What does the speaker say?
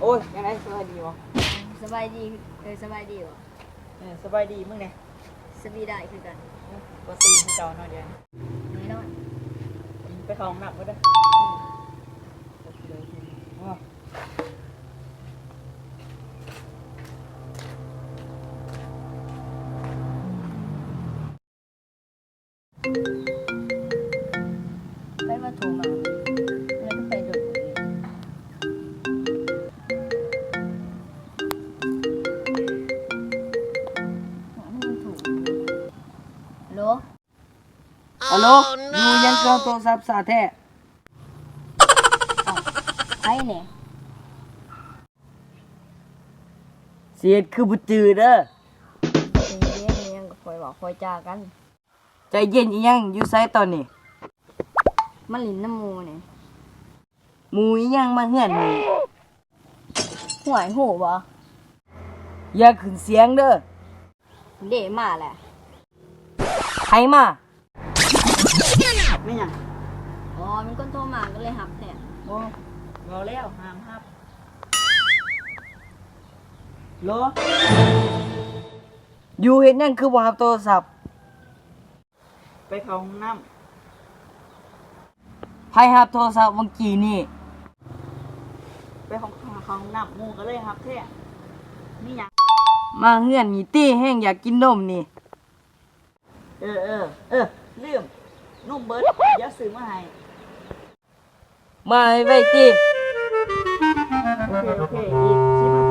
ໂອ້ຍ ຈັ່ງໃດ ສະບາຍດີບໍ່? ສະບາຍດີ ເອີ ສະບາຍດີບໍ່? ເອີ ສະບາຍດີ ມຶງເດ? ສະບາຍດີຄືກັນ. ໂອ້ຍ ບໍ່ຕື່ນຄືເກົ່າເນາະດຽວນີ້. ແນ່ນອນ. ໄປເຂົ້າຫ້ອງນ້ຳກ່ອນເດີ. ໂອເຄ ໂອເຄ. ໃຜວ່າໂທມາ ແລ້ວກໍໄປດົນ. ໂລ ອາໂລ ຢູ່ຫຍັງຄືໂທລະສັບຊ້າແທ້? ເອົ້າ ໃຜແດ່? ຊິເຮັດຄືບໍ່ຈື່ເດີ. ໃຈເຢັນ ມີຫຍັງກໍຄ່ອຍເວົ້າຄ່ອຍຈາກັນ. ໃຈເຢັນອີ່ຫຍັງ? ຢູ່ໃສຕອນນີ້? ມາຫຼິ້ນນຳໝູ່ນີ້. ໝູ່ອີ່ຫຍັງມາເຮືອນນີ້? ຫ້ວຍ ຮູ້ບໍ່? ຢ່າຂຶ້ນສຽງເດີ. ເດ ມາແຫຼະ. ໃຜມາ? ແມ່ນຫຍັງ? ອໍ ມີຄົນໂທມາ ກໍເລີຍຮັບແທນ. ໂອ້ ເວົ້າແລ້ວຫ້າມຮັບ. ໂລ ຢູ່ເຮັດຫຍັງຄືບໍ່ຮັບໂທລະສັບ? ໄປເຂົ້າຫ້ອງນ້ຳ. ໃຜຮັບໂທລະສັບເມື່ອກີ້ນີ້? ໄປຫ້ອງ ເຂົ້າຫ້ອງນ້ຳ ໝູ່ກໍເລີຍຮັບແທນ. ມີຫຍັງ? ມາເຮືອນນີ້ຕິ ແຮ່ງຢາກກິນນົມນີ້. ເອີ ເອີ ເອີ ລືມ ນົມເບິດ ດຽວຊື້ມາໃຫ້. ມາໄວໆຕິ. ໂອເຄ ໂອເຄ ອີກສິບນາ